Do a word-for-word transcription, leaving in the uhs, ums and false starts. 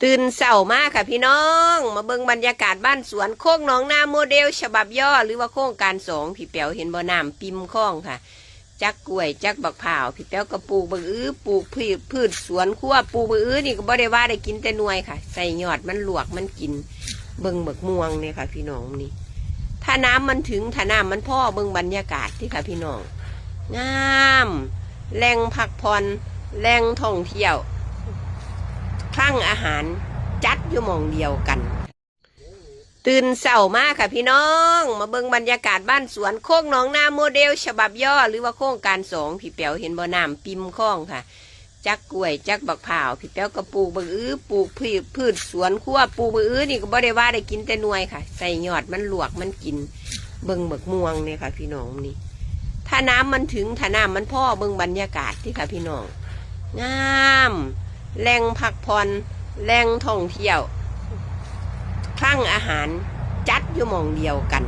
ตื่นเช้ามาค่ะพี่น้อง มาเบิ่งบรรยากาศบ้านสวนโคกหนองนาโมเดลฉบับย่อ หรือว่าโครงการสอง พี่แป๋วเห็นบ่ น้ำปิ่มคลองค่ะ จักกล้วยจักบักพร้าว พี่แป๋วก็ปลูกบักอื้อ ปลูกพืช พืชสวนครัว ปลูกบักอื้อนี่ก็บ่ได้ว่าได้กินแต่หน่วยค่ะ ใส่ยอดมันลวกมันกิน เบิ่งบักม่วงเนี่ยค่ะพี่น้องนี่ ถ้าน้ำมันถึง ถ้าน้ำมันพอ เบิ่งบรรยากาศที่ค่ะพี่น้อง งาม แหล่งพักผ่อน แหล่งท่องเที่ยว คลังอาหาร จัดอยู่หม่องเดียวกัน ตื่นเช้ามาค่ะพี่น้อง มาเบิ่งบรรยากาศบ้านสวนโคกหนองนาโมเดลฉบับย่อ หรือว่าโครงการสอง พี่แป๋วเห็นบ่ น้ำปิ่มคลองค่ะ จักกล้วยจักบักพร้าว พี่แป๋วก็ปลูกบักอื้อ ปลูกพืช พืชสวนครัว ปลูกบักอื้อนี่ก็บ่ได้ว่าได้กินแต่หน่วยค่ะ ใส่ยอดมันลวกมันกิน เบิ่งบักม่วงเนี่ยค่ะพี่น้องนี่ ถ้าน้ำมันถึง ถ้าน้ำมันพอ เบิ่งบรรยากาศที่ค่ะพี่น้อง งาม แหล่งพักผ่อน แหล่งท่องเที่ยว คลังอาหาร จัดอยู่หม่องเดียวกัน